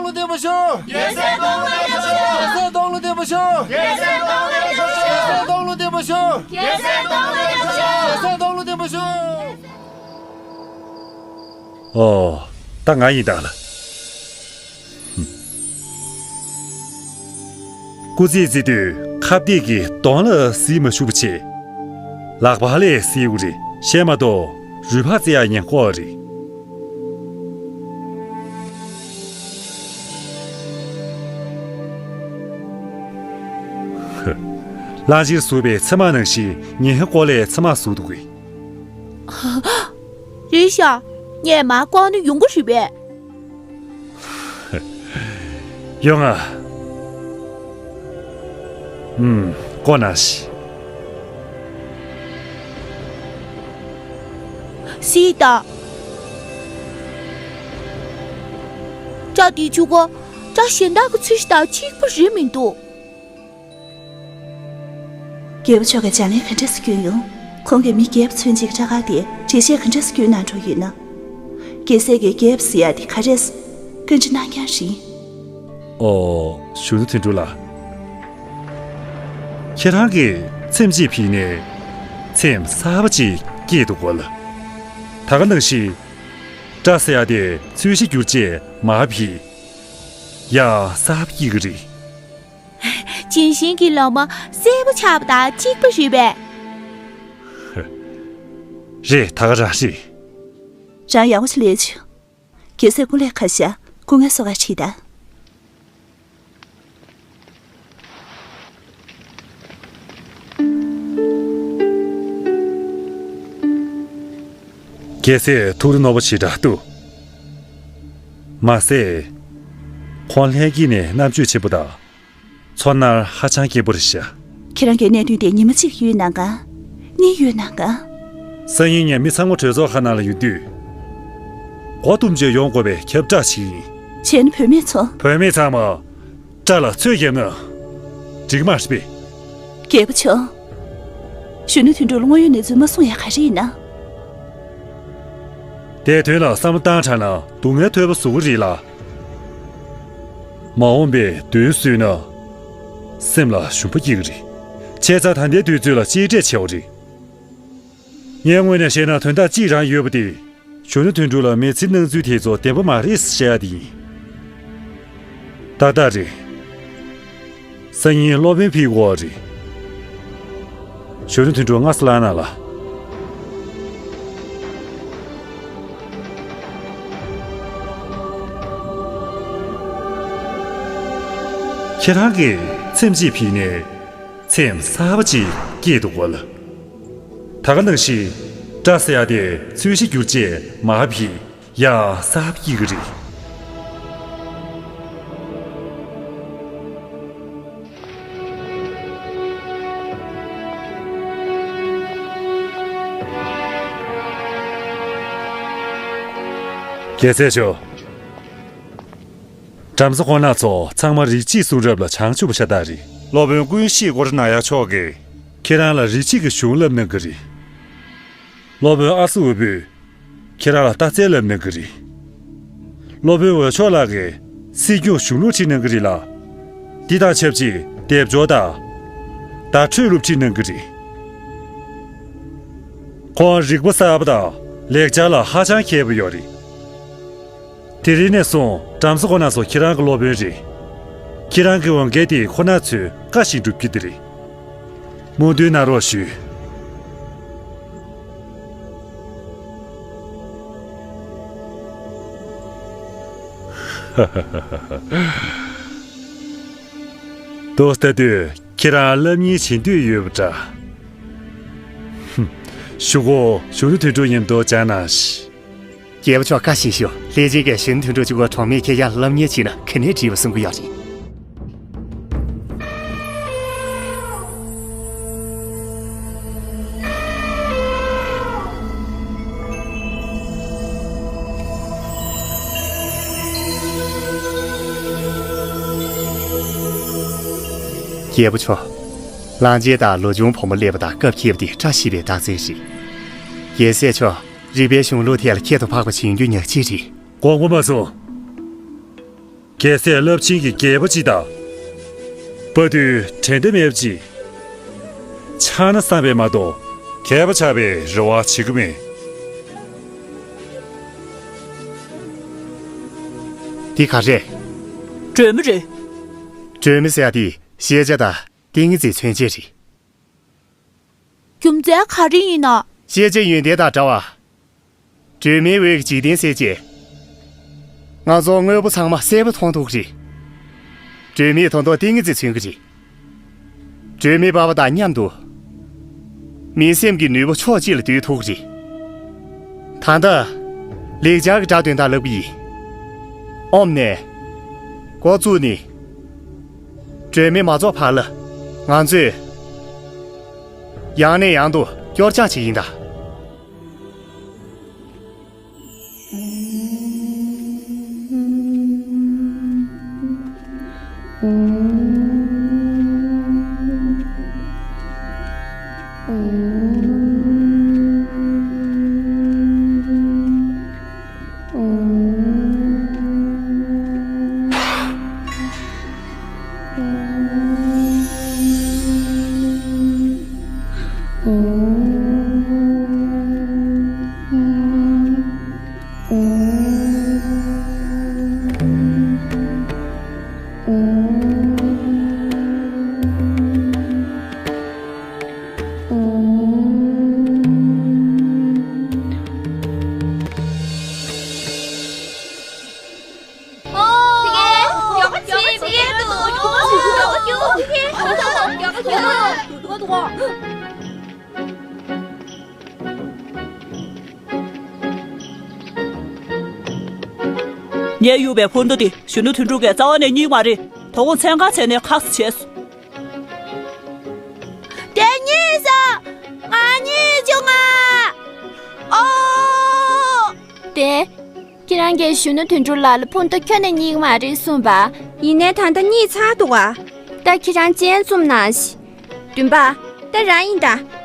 སྟོང་ལུང་བསྟན་པ་ཤོག་རྒྱལ་སྲས་སྟོང་ལུང་བསྟན་པ་ཤོག་རྒྱལ་སྲས་སྟོང་ལུང་བསྟན་པ་ཤོག་རྒྱལ་སྲས་སྟོང་ལུང་བསྟན་པ་ཤོག་རྒྱལ་སྲས་སྟོང་ལུང་བསྟན་པ་ཤོག་རྒྱལ་སྲས་སྟོང་ལུང་བསྟན་པ་ཤོག་ཨོ། ད་ང་ཡིན་ད་ལ། སྐུ་ཚེ་བརྩི་དུས་ཁ་གཏད་ཀྱི་གདོང་ལ་གཟིགས་མ་བཅུག་པ་བྱས། ལག་པ་ལས་གཟིགས་དགོས་རེད། གཞན་མ་གཏོགས་རུས་པ་རྩེ་ཡག་ཉེན་ཁོག་རེད། ཧ། གླང་ཆེན་ཟུག་པའི་ཚེར་མ་ནང་བཞིན་ངའི་མགོ་ལའི་ཚེར་མ་ཟུག་འདུག་གས། རེད་ཤག་ངས་མར་བཀོག་ན་ཡོང་གི་རེད་པས། ཡོང་ང་། ཨུམ། བཀོག་ན་ཤི། སྲིད་དང་། སྐྲ་དེ་ཆུ་གོ། སྐྲ་གཞན་དག་གི་ཚོས་གཞི་དང་གཅིག་པ་རེད་མི་འདུག་རྒྱལ་པོ་མཆོག་གིས་ལྗགས་ལན་ག་འདྲས་སེ་སྐྱོན་ཡོང་། ཁོང་གིས་མི་རྒྱལ་པོ་མཚོན་བྱེད་ཀྱི་སྐྲ་དཀར་དེ་འགྲེལ་བཤད་ག་འདྲས་སེ་སྐྱོན་གནང་འགྲོ་ཡོད་ན། རྒྱལ་སྲས་ཀྱིས་རྒྱལ་པོ་ཟེར་ཡག་དེ་ག་རེས་བཀའ་འདྲི་གནང་རྐྱང་རེད། ཨོ། གཞོན་ནུ་དོན་གྲུབ་ལགས། ཁྱེད་རང་གིས་ཚེམས་གཅིག་ཕུད་ནས་ཚེམས་གསར་པ་ཅིག་སྐྱེས་འདུག་གོ་ལ། ད་ག་ནང་བཞིན་སྐྲ་ཟེར་ཡག་དེ་ཚོས་གཞི་བསྒྱུར་རྗེས་མར་ཕུད། ཡང་གསར་པ་སྐྱེ་གི་རེད། ཇིན་ཤིང་གི་ལོ་མ་སེར་པོ་ཆགས་པ་དང་གཅིག་པ་རེད་པས། རེད། ད་ག་རང་རེད། རང་ཡག་པོ་ཞིག་ལས་བྱུང་། རྒྱལ་སྲས་སྐུ་ལས་ཁ་ཤ་སྐུ་ངལ་གསོ་ག་ཁྲིད་དང་། རྒྱལ་སྲས་ཐུགས་རེ་རྣོ་པོ་ཞེ་དྲག་འདུག་མ་ཟད། ཁོང་ལྷན་སྐྱེས་ནས་རྣམ་དཔྱོད་ཆེན་པོ་དང་། ཚོར་སྣང་ཧ་ཅང་སྐྱེན་པོ་རེད་ཤག་ཁྱེད་རང་གིས་གནད་དོན་དེ་ཉི་མ་གཅིག་ཡོད་ན་གང་། གཉིས་ཡོད་ན་གང་། སང་ཉིན་ངས་མི་ཚང་མ་གྲོས་ཚོགས་ཁང་ནང་ལ་ཡོང་དུས། མགོ་བཏུམ་བྱས་ཡོང་དགོས་པའི་ཁྱབ་བསྒྲགས་ཤིག་ཡིན། བྱས་ན་བུད་མེད་ཚོ། བུད་མེད་ཚང་མ་སྐྲ་ལ་ཚོས་བརྒྱབ་ན་འགྲིག་མ་རེད་པས། རྒྱལ་པོ་མཆོག་གཞོན་ནུ་དོན་གྲུབ་ལ་དངོས་ཡོད་གནས་ཚུལ་མ་གསུང་ཡག་ག་རེ་ཡིན་ན། དེའི་དོན་ལ་བསམ་བློ་བཏང་དྲགས་ན་སྡུག་བསྔལ་ཐོལ་པ་བཟོ་གི་རེད་ལ། མ་འོངས་པའི་དུས་སུ་ན། སེམས་ལ་ཞུམ་པ་སྐྱེ་གི་རེད། བྱས་ཙང་ད་ལྟའི་དུས་ཚོད་ལ་གཅེས་སྤྲས་བྱེད་དགོས་རེད། ངའི་ངོས་ནས་བཤད་ན་དོན་དག་གཅིག་རང་ཡོད་པ་དེ། གཞོན་ནུ་དོན་གྲུབ་ལ་མི་ཚེ་གནང་ཚུལ་དེ་ཚོ་བདེན་པ་མ་རེད་ཟེར་བཤད་ཡ་དེ་ཡིན། ཏག་ཏག་རེད། སང་ཉིན་སློབ་དཔོན་ཕེབས་དགོས་པ་རེད། གཞོན་ནུ་དོན་གྲུབ་སྔ་ས་ལངས་ན་ལ། ཁྱེད་རང་གིས་ཚེམས་གཅིག་ཕུད་ནས་ཚེམས་གསར་པ་ཅིག་སྐྱེས་འདུག་གོ་ལ། ད་ག་ནང་བཞིན་སྐྲ་ཟེར་ཡ་དེ་ཚོས་གཞི་བསྒྱུར་རྗེས་མར་ཕུད། ཡང་གསར་པ་སྐྱེ་གི་རེད། རྒྱལ་སྲས་མཆོག་བྲམ་ཟེ་ཁོང་རྣམ་ཚོ་ཚང་མ་རིགས་གཅིག་གསུང་རབ་ལ་བྱང་ཆུབ་པ་ཤ་སྟག་རེད། སློབ་དཔོན་ཀུན་ཤེས་སྐོར་ནག་ཡག་མཆོག་གིས་ཁྱེད་རང་ལ་རིགས་གཅིག་གི་གཞུང་བསླབ་གནང་གི་རེད། སློབ་དཔོན་ཨ་སུ་འོད་པོས་ཁྱེད་རང་ལ་རྟགས་གསལ་བསླབ་གནང་གི་རེད། སློབ་དཔོན་འོད་མཆོག་ལགས་ཀྱིས་སྲིད་སྐྱོང་གཞུང་ལུགས་ཁྲིད་གནང་གི་རེད་ལ། འདི་དང་ཆབས་ཅིག་སྡེབ་སྦྱོར་དང་། བརྡ་སྤྲོད་ལུགས་ཁྲིད་གནང་གི་རེད། ཁོང་རིག་པ་གསར་པ་དང་ལེགས་སྦྱར་ལ་ཧ་ཅང་མཁས་པོ་ཡོད་རེད། དེ་རིང་ནས་བཟུང་བྲམ་ཟེ་ཁོང་རྣམ་ཚོ་ཁྱེད་རང་གི་སློབ་དཔོན་རེད། ཁྱེད་རང་གི་འོས་འགན་དེ་ཁོང་རྣམ་ཚོས་བཀའ་བཞིན་སྒྲུབ་རྒྱུ་དེ་རེད། སྨོན་འདུན་གནང་རོགས་ཞུ། མདོར་ལྟ་དུས་ཁྱེད་རང་སློབ་གཉེར་བྱེད་འདོད་ཡོད་པ་འདྲ། ཧུམ། གཞུག་གུ་གཞོན་ནུ་དོན་གྲུབ་མཉམ་དུ་སྦྱངས་གནང་ཞིག་རྒྱལ་པོ་མཆོག་བཀའ་བཞིན་ཞུ། ལྷས་བྱིན་གྱིས་གཞོན་ནུ་དོན་གྲུབ་གཅིག་པོ་གྲོགས་མེད་ཁྱེད་ཀྱང་སློབ་གཉེར་བྱས་ན་ག་ནས་འགྲིག་པ་གསུང་གི་ཡོད་རེད། རྒྱལ་པོ་མཆོག་གླང་ཆེན་དང་ལོ་ཆུང་བུ་མོ་སླེབས་པ་དང་སྐབས་འཁེལ་བ་དེ་བཀྲ་ཤིས་པའི་རྟགས་མཚན་རེད། རྒྱལ་སྲས་མཆོག་རིག་པའི་གཞུང་ལུགས་ཐད་ལ་ཁྱད་དུ་འཕགས་པ་བྱུང་རྒྱུ་ཉག་གཅིག་རེད། དགོངས་པ་མ་ཚོམས། རྒྱལ་སྲས་རླབས་ཆེན་གྱི་རྒྱལ་པོ་གཅིག་དང་། དཔའ་བརྟུལ་འགྲན་ཟླ་མེད་པ་གཅིག་ཆགས་ན་བསམ་པས་མ་གཏོགས། གད་པ་ཆགས་པའི་རེ་བ་བྱེད་ཀྱི་མེད། འདི་ག་རེད། སྒྲོལ་མ་རེད། སྒྲོལ་མ་ཟེར་ཡ་དེ་ཤེས་བྱ་དང་ཏིང་ངེ་འཛིན་མཚོན་བྱེད་རེད། རྒྱུ་མཚན་ག་རེ་ཡིན་ན། ཤེས་བྱ་ཡོན་ཏན་དང་འདྲ་བ། སྒྲོལ་མའི་འོད་ཀྱིས་འཇིག་རྟེན་གསལ་བྱེད། ང་ཚོ་དངོས་པོ་ཚང་མ་གསལ་པོ་མཐོང་ཐུབ་ཀྱི་རེད། སྒྲོལ་མས་ད་དུང་ཏིང་ངེ་འཛིན་མཚོན་གྱི་རེད། སྒྲོལ་མའི་པ་ཕ་དང་མཉམ་དུ། མི་སེམས་ཀྱི་ནུས་པ་ཕྱོགས་གཅིག་ལ་བསྡུ་ཐུབ་ཀྱི་རེད། ད་ལྟ། ལེགས་སྦྱར་གྱི་སྒྲ་དོན་དག་ལབ་ཀྱི་ཡིན། ཨོམ་ནས། འགོ་བཙུགས་ནས། སྒྲོལ་མ་མ་རྫོགས་བར་ལ། ང་ཚོས། ཡང་ནས་ཡང་དུ་སྐྱོར་སྦྱང་བྱེད་ཀྱི་ཡིན་ད། ངའི་གཡུག་པའི་འཕུར་མདའ་དེ་གཞོན་ནུ་དོན་གྲུབ་ཀྱིས་རྩ་བ་ནས་རྙེད་མ་རེད། དོ་དགོང་མཚན་གང་བྱས་ནས་ཁག་སེ་བྱས་སོང་། དེ་རྙེད་སོང་། ང་རྙེད་བྱུང་ང་། ཨོ། དེ། ཁྱེད་རང་གིས་གཞོན་ནུ་དོན་གྲུབ་ལགས་ལ་འཕུར་མདའ་ཁྱོན་ནས་རྙེད་མ་རེད་གསུངས་པ། ཡིན་ནའི་ད་ལྟ་རྙེད་ཚར་འདུག་ག་ད་ཁྱེད་རང་སྤྱན་བཙུམ་གནང་ཞིག་བདུན་པ། ད་རང་ཡིན་ད།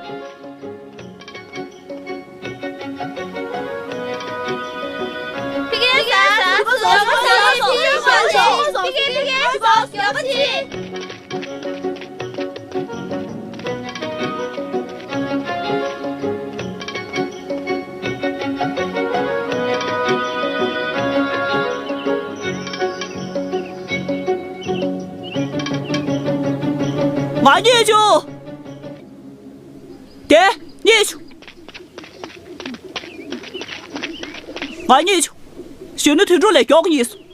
ང་རྙེད་བྱུང་། དེ་རྙེད་བྱུང་། ང་རྙེད་བྱུང་། གཞོན་ནུ་དོན་གྲུབ་ལས་མགྱོགས་རྙེད་སོང་།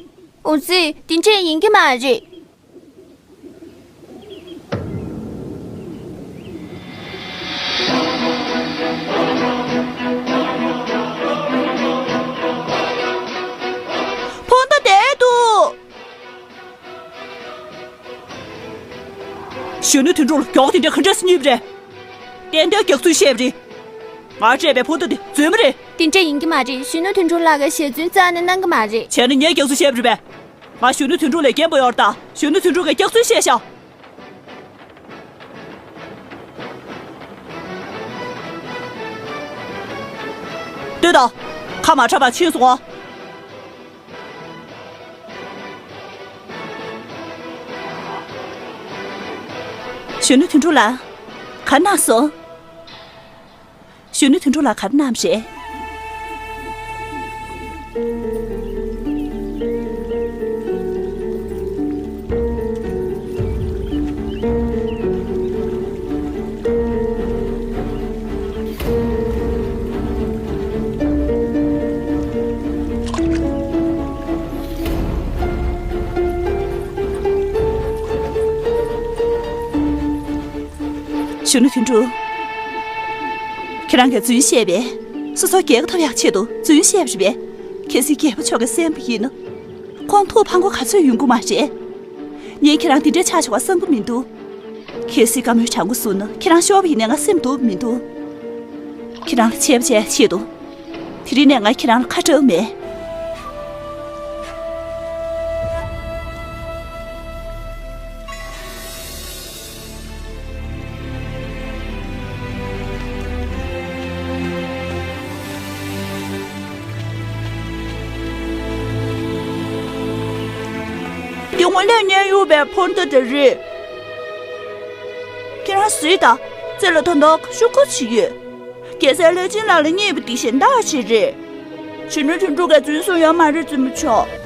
འོ་ཙི། དེ་འདྲས་ཡིན་གྱི་མ་རེད། འཕུར་མདའ་དེར་འདུག་གཞོན་ནུ་དོན་གྲུབ་ལ་མགྱོགས་དེ་འདྲ་ག་འདྲས་སེ་རྙེད་པ་རེད། ཏན་ཏན་རྒྱག་ཚུལ་ཤེས་པ་རེད། ང་སྤྲད་པའི་འཕུར་མདའ་དེ་རྫུན་མ་རེད། དེ་འདྲ་ཡིན་གྱི་མ་རེད། གཞོན་ནུ་དོན་གྲུབ་ལགས་ཀྱིས་ཞལ་རྫུན་རྩ་ནས་གནང་གི་མ་རེད། བྱས་ན་ངས་རྒྱག་ཚུལ་ཤེས་པ་རེད་པས། ང་གཞོན་ནུ་དོན་གྲུབ་ལས་རྒན་པོ་ཡོད་རེད་ད། གཞོན་ནུ་དོན་གྲུབ་ཀྱིས་རྒྱག་ཚུལ་ཤེས་ཤག་ལྟོས་དང་། ཁ་མ་གྲག་པར་ཕྱིན་སོང་ཨ། གཞོན་ནུ་དོན་གྲུབ་ལགས། ག་རེ་གནང་སོང་། གཞོན་ནུ་དོན་གྲུབ་ལགས་ག་རེ་གནང་བ་རེད། གཞོན་ནུ་དོན་གྲུབ། ཁྱེད་རང་གིས་རྫུན་བཤད་པས། སོ་སོ་རྒྱལ་ཁ་ཐོབ་ཡག་ཆེད་དུ་རྫུན་བཤད་པ་རེད་པས། གལ་སྲིད་རྒྱལ་པོ་མཆོག་གིས་གསན་པ་ཡིན་ན། ཁོང་ཐུགས་ཕམ་ཁ་ག་ཚོད་ཡོང་གི་མ་རེད། ངས་ཁྱེད་རང་འདི་འདྲའི་ཆ་ཆོག་པ་བསམ་གི་མི་འདུག་གལ་སྲིད་བཀའ་མོལ་དྲང་པོ་གསུངས་ན་ཁྱེད་རང་ཤོར་བ་ཡིན་ནའི་ང་སེམས་སྡུག་མི་འདུག་ཁྱེད་རང་ལ་ཆད་པ་བཅད་ཆེད་དུ། དེ་རིང་ནས་ང་ཁྱེད་རང་ལ་ཁ་གྲག་མེད། འདི་ངོ་ལས་ཉན་ཡོད་པའི་ཕོར་མདའ་དེ་རེད། ཁྱེད་རང་གཟིགས་དང་། རྩེ་ལ་ད་དུང་ཤུགས་ཁ་ཅིག་ཡོད། རྒྱལ་སྲས་ལྷས་བྱིན་ལགས་ལ་བརྙས་པ་འདི་གཞན་དག་ཅིག་རེད། བྱས་ན་དོན་གྲུབ་ཀྱིས་རྫུན་གསུངས་ཡོད་མ་རེད་བཙུན་མོ་མཆོག་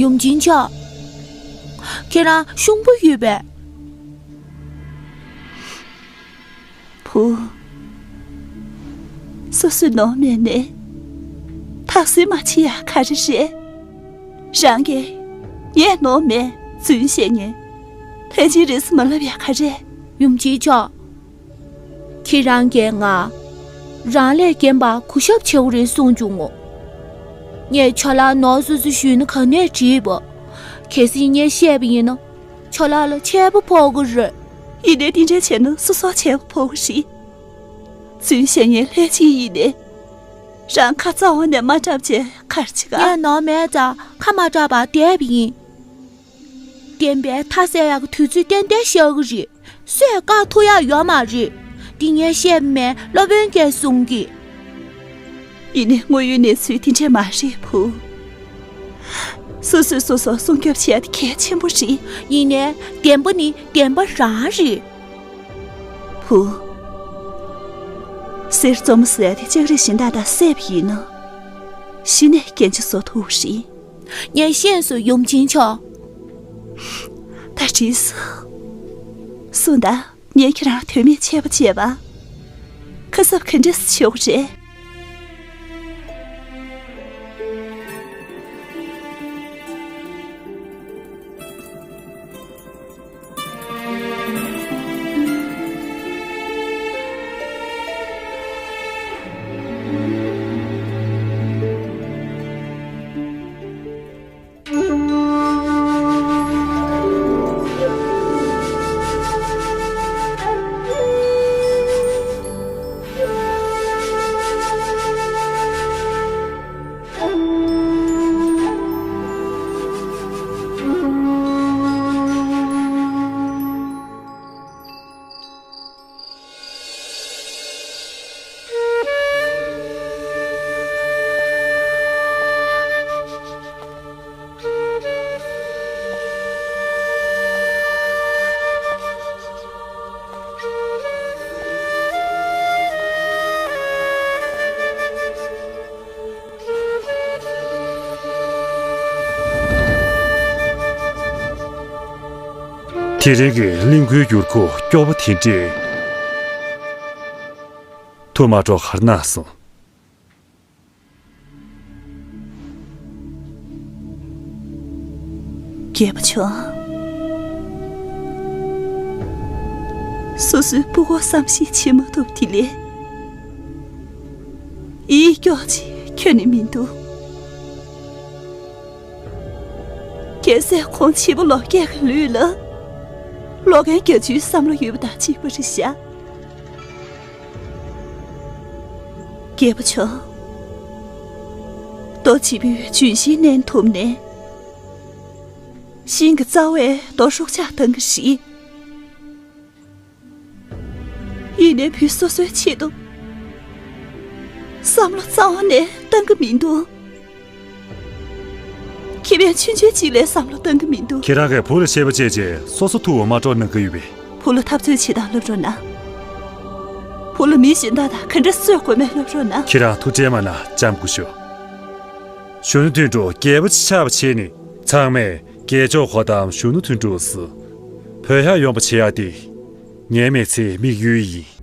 ཡུམ་ཆེན་མཆོག་ཁྱེད་རང་ཤུགས་པོ་ཡོད་པས། བུ། སོ་སོས་ནོར་མེད་ནས། ཐག་སུས་མ་ཆེ་ཡ་ག་རེ་རེད། རང་གིས། ངས་ནོར་མེད། རྫུན་བཤད་ཉེན། ལྷས་བྱིན་རིས་སུ་མ་ལབ་ཡ་ག་རེ། ཡུམ་ཆེན་མཆོག་ཁྱེད་རང་གིས་ང་། རང་ལས་རྒན་པ་གུས་ཞབས་ཆེ་བོ་རེད་གསུངས་བྱུང་ངོ་། ངས་ཁྱོད་ལ་ནོར་སོ་སོ་ཞུས་ན་ག་ནས་འགྲིག་པ། གལ་སྲིད་ངས་བཤད་པ་ཡིན་ན། ཁྱོད་ལ་ལ་ཆད་པ་ཕོག་གི་རེད། ཡིན་ནའི་འདི་འདྲ་བྱས་ན་སོ་སོར་ཆད་པ་ཕོག་གི་རེད། རྫུན་བཤད་ཉེན་ལྷས་བྱིན་ཡིན་ནའི། རང་ཁ་རྩ་བ་ནས་མ་གྲགས་བྱས་ག་རེ་བྱེད་ག་ངས་ནོར་མེད་ཙང་ཁ་མ་གྲགས་པར་བསྡད་པ་ཡིན། བདེན་པའི་མཐའ་གསལ་ཡག་གི་དུས་ཚོད་ཏན་ཏན་ཤར་གི་རེད། སུས་བཀག་ཐུབ་ཡག་ཡོད་མ་རེད། འདི་ངས་བཤད་པ་མིན་སློབ་དཔོན་གྱིས་གསུང་གི། ཡིན་ནའི་དངོས་ཡོད་གནས་ཚུལ་དེ་འདྲ་མ་རེད་བུ། སོ་སོས་སོ་སོར་སྲུང་སྐྱོབ་བྱེད་ཡ་དེ་གལ་ཆེན་པོ་རེད། ཡིན་ནའི་བདེན་པ་ནི་བདེན་པ་རང་རེད། བུ། གསེར་བཙོ་མ་བཟོ་ཡ་དེ་ལྕགས་རིགས་གཞན་དག་དང་བསྲེས་པ་ཡིན་ན། གཞི་ནས་རྒྱན་ཆ་བཟོ་ཐུབ་རེད། ངས་ཤེས་སོང་ཡུམ་ཆེན་མཆོག་ད་འགྲིག་སོང་། གསུངས་དང་། ངས་ཁྱེད་རང་དོན་མེད་ཆད་པ་བཅད་པ། ཁ་གསབ་ག་འདྲས་སེ་ཆོག་རེད། དེ་རིང་གི་གླིང་ཁུལ་འགྱུར་ཁུག་སྐྱོ་པོ་དེ་འདྲས། ཐུགས་མ་སྤྲོ་གར་ན་སོང་། རྒྱལ་པོ་མཆོག་སོ་སོའི་སྤུ་གུ་བསམ་ཤེས་བྱེད་མ་ཐུབ་དེ་ལས། ཡིད་སྐྱོ་ཅིག་ཁྱོན་ནས་མི་འདུག་རྒྱལ་སྲས་ཁོང་བྱིས་པ་ལོ་བརྒྱད་ཀྱི་ལུས་ལ། ལོ་རྒན་བརྒྱད་ཅུའི་བསམ་བློ་ཡོད་པ་དང་གཅིག་པ་རེད་ཤག་རྒྱལ་པོ་མཆོག་རྡོ་བྱིས་པའི་ལྗོན་ཤིང་མནན་ཐུབ་ནས། ཤིང་གི་རྩ་བས་རྡོ་ཧྲུག་ཆག་བཏང་གི་རེད། ཡིན་ནའི་བུ་སོ་སོའི་ཆེད་དུ། བསམ་བློ་རྩ་བ་ནས་བཏང་གི་མི་འདུག་ཁེ་ཕན་ཆུང་ཆུང་གཅིག་ལས་བསམ་བློ་བཏང་གི་མི་འདུག་ཁྱེད་རང་གིས་བུ་ལ་བཤད་པ་བྱས་རྗེས་སོ་སོ་ཐུགས་འོ་མ་དཀྲོག་གནང་གི་ཡོད་པས། བུ་ལ་འཐབ་རྩོད་བྱེད་སྟངས་སློབ་རོགས་གནང་། བུ་ལ་མི་གཞན་དག་དང་ག་འདྲ་རྩོད་དགོས་མེད་སློབ་རོགས་གནང་། ཁྱེད་རང་ཐུགས་ཁྲལ་མ་གནང་། ལྕམ་སྐུ་ཞབས། གཞོན་ནུ་དོན་གྲུབ་རྒྱལ་པོ་ཆགས་པ་བྱས་ནས་ཚང་མས་རྒྱལ་མཆོག་ཧོ་དམ་གཞོན་ནུ་དོན་གྲུབ་ཟེར། བོད་ཡར་ཡོང་པ་བྱེད་ཡག་དེ་ངའི་མི་ཚེའི་དམིགས་ཡུལ་ཡིན།